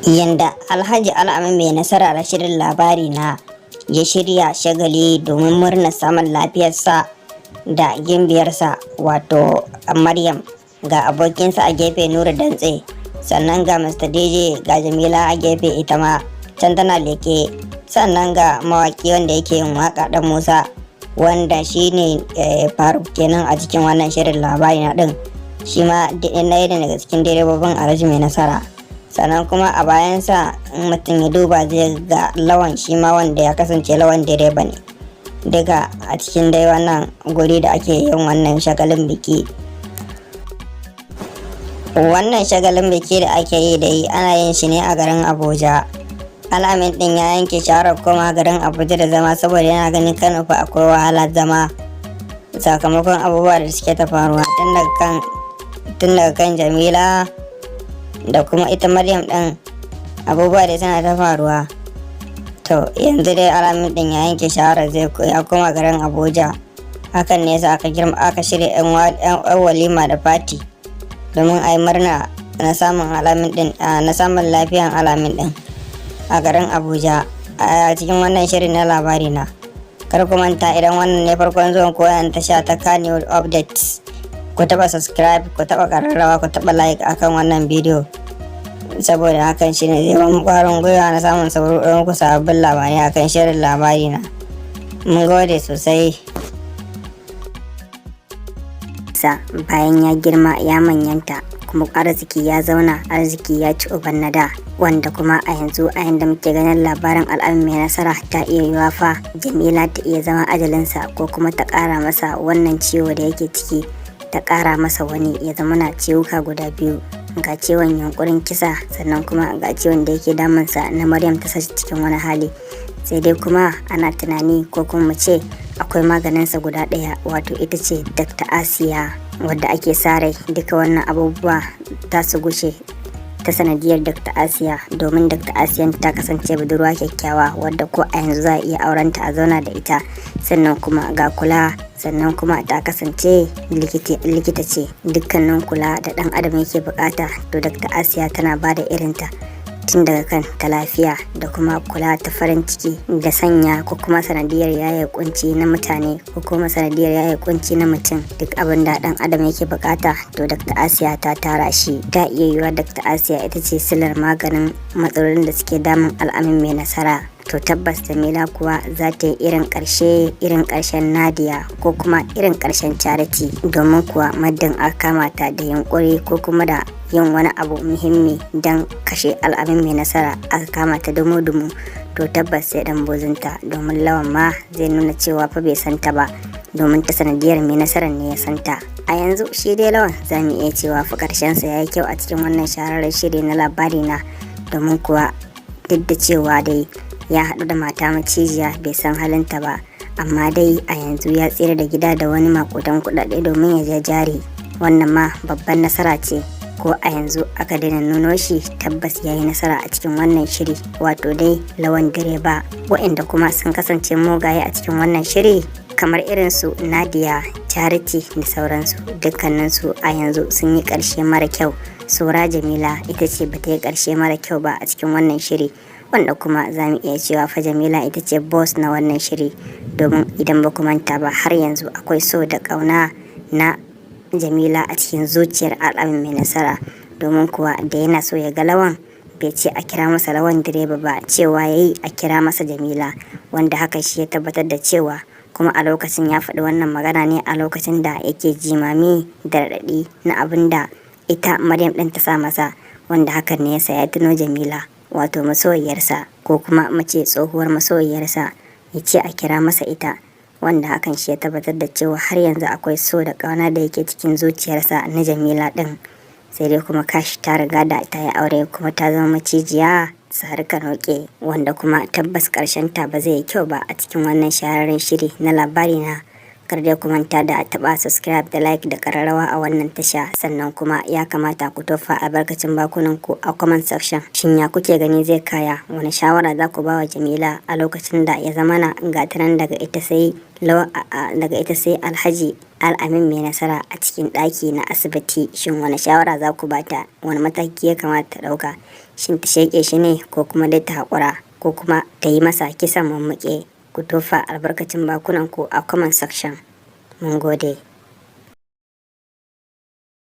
Yanda Alhaji Al'amin Mai Nasara na shirin Labari Na ya shirya shagali domin murnar samun lafiyarsa da gimbiyarsa, wato Maryam. Ga abokinsa a gefe, Nura Dantse, sannan ga Mr. DJ, ga Jamila a gefe, ita ma can tana leke, sannan ga mawaki wanda yake yin waka, Dan Musa, wanda shine Faruk kenan a cikin wannan shirin Labari Na din. Shi ma ɗaya daga cikin direbobin Alhaji Mai Nasara. Sannan kuma a bayansa, in mutum ya duba, zai ga Lawan, shi ma wanda ya kasance Lawan direba ne. Duka a cikin dai wannan guri da ake yin wannan shagalin biki. Wannan shagalin biki da ake yi da yi, ana yin shi ne a garin Abuja. Al'amin din ya yanke shawarar koma garin Abuja da zama, saboda yana ganin Kano fa akwai wahala zama, sakamakon abubuwa da suke ta faruwa, tun daga kan Jamila da kuma ita Maryam din. Abubuwa da suna ta faruwa. To, yanzu dai Al'amin din ya yanke shawarar zai ya koma garin Abuja. Hakan ne yasa aka girma aka shirya yan walima da fati domin a yi murna na samun alamin din, na samun lafiyan Al'amin din a garin Abuja, a cikin wannan shirin na Labari Na. Kar ku manta, idan wannan ne farkon zuwan koyan tasha ta Kannywood Updates, ku taba subscribe, ku taba kararrawa, ku taba like akan wannan bidiyo, saboda hakan shine zai ba mu kwarin gwiwa na samun sauraron ku sababbin labarai akan shirin Labari Na. Mun gode sosai. Sa bayan ya girma ya manyanta, kuma arziki ya zauna, arziki ya ci uban nada, wanda kuma a yanzu, a yanda muke ganin labarin Al'amin Mai Nasara, ta iya yiwa fa Jamila ta iya zama ajalinsa, ko kuma ta kara masa wannan ciwo da yake ciki, ta kara masa wani, ya zama na ciwuka guda biyu: ga ciwon yunkurin kisa, sannan kuma ga ciwon da yake damunsa na Maryam ta sashi cikin wani hali. Sai dai kuma ana tunani, ko kuma mu ce akwai maganinsa guda ɗaya, wato ita ce Dr. Asiya, wadda ake sa rai duka wannan abubuwa ta su gushe ta sanadiyar Dr. Asiya, domin Dr. Asiya ta kasance budurwa kyakkyawa, wadda ko a yanzu za a iya aurenta a zauna da ita. Sannan kuma ga kula, sannan kuma ta kasance likita ce. Dukkanin kula da dan adam yake bukata, to Dr. Asiya tana ba da irinta, tun daga kan ta lafiya da kuma kula ta farin ciki da sanya, ko kuma sanadiyar yaye kunci na mutane, ko kuma sanadiyar yaye kunci na mutum. Duk abin da dan adam yake bukata, to Dr. Asiya ta tara shi. Ta iya yiwuwa Dr. Asiya ita ce silar maganin matsalolin da suke damun Al'amin Mai Nasara. To tabbas Jamila kuwa za ta yi irin karshe, irin karshen Nadia, ko kuma irin karshen Charity, domin kuwa muddin aka kama ta da yunkuri ko kuma da yin wani abu muhimmi don kashe Al'amin Mai Nasara, aka kama ta dumu-dumu, to tabbas sai dan bozinta, domin Lawan ma zai nuna cewa fa bai santa ba, domin ta sanadiyar Mai Nasarar ne ya santa. A yanzu shi dai Lawan, za mu iya cewa fa karshensa ya yi kyau a cikin wannan shahararren shiri na Labari Na, domin kuwa duk da cewa dai ya haɗu da mata macijiya, bai san halinta ba, amma dai a yanzu ya tsira da gida da wani makudan kuɗaɗe domin ya je jari. Wannan ma babban nasara ce. Ko a yanzu aka daina nuno shi, tabbas ya yi nasara a cikin wannan shiri, wato dai Lawan direba. Waɗanda kuma sun kasance mugaye a cikin wannan shiri, kamar irin su Nadia, Charity da sauransu, dukkaninsu a yanzu sun yi ƙarshe mara kyau. Saura Jamila, ita ce bata yi ƙarshe mara kyau ba a cikin wannan shiri, wanda kuma za mu iya cewa fa Jamila ita ce boss na wannan shiri, domin idan ba ku manta ba, har yanzu akwai so da ƙauna na Jamila a cikin zuciyar Al'amin Mai Nasara, domin kuwa da yana so ya ga Lawan, bai ce a kira masa Lawan direba ba, cewa ya yi a kira masa Jamila, wanda haka shi ya tabbatar da cewa kuma a lokacin ya faɗi wannan magana ne a lokacin da yake jimami da raɗaɗi na abin da ita Maryam ɗin ta sa masa, wanda hakan ne yasa ya tuno Jamila, wato masoyiyarsa, ko kuma mace tsohuwar masoyiyarsa, ya ce a kira masa ita, wanda hakan shi ya tabbatar da cewa har yanzu akwai so da ƙauna da yake cikin zuciyarsa na Jamila ɗin. Sai dai kuma kashi, ta riga da ta yi aure, kuma ta zama macijiya sarika noke, wanda kuma tabbas ƙarshen ta ba zai yi kyau ba a cikin wannan shahararren shiri na Labari Na. Kar dai ku manta da taɓa subscribe da like da kararrawa a wannan tasha. Sannan kuma ya kamata ku tofa albarkacin bakunan ku a comment section. Shin ya kuke gani zai kaya? Wani shawara za ku ba wa Jamila a lokacin da ya zamana ga ta nan daga ita sai Alhaji Al'amin Mai Nasara a cikin ɗaki na asibiti? Shin wani shawara za ku bata? Wani mataki ya kamata ta ɗauka? Shin ta sheƙe shi ne, ko kuma dai ta haƙura, ko kuma ta yi masa kisan mummuke? Ku tofa albarkacin bakunan ku a comment section. Mun gode.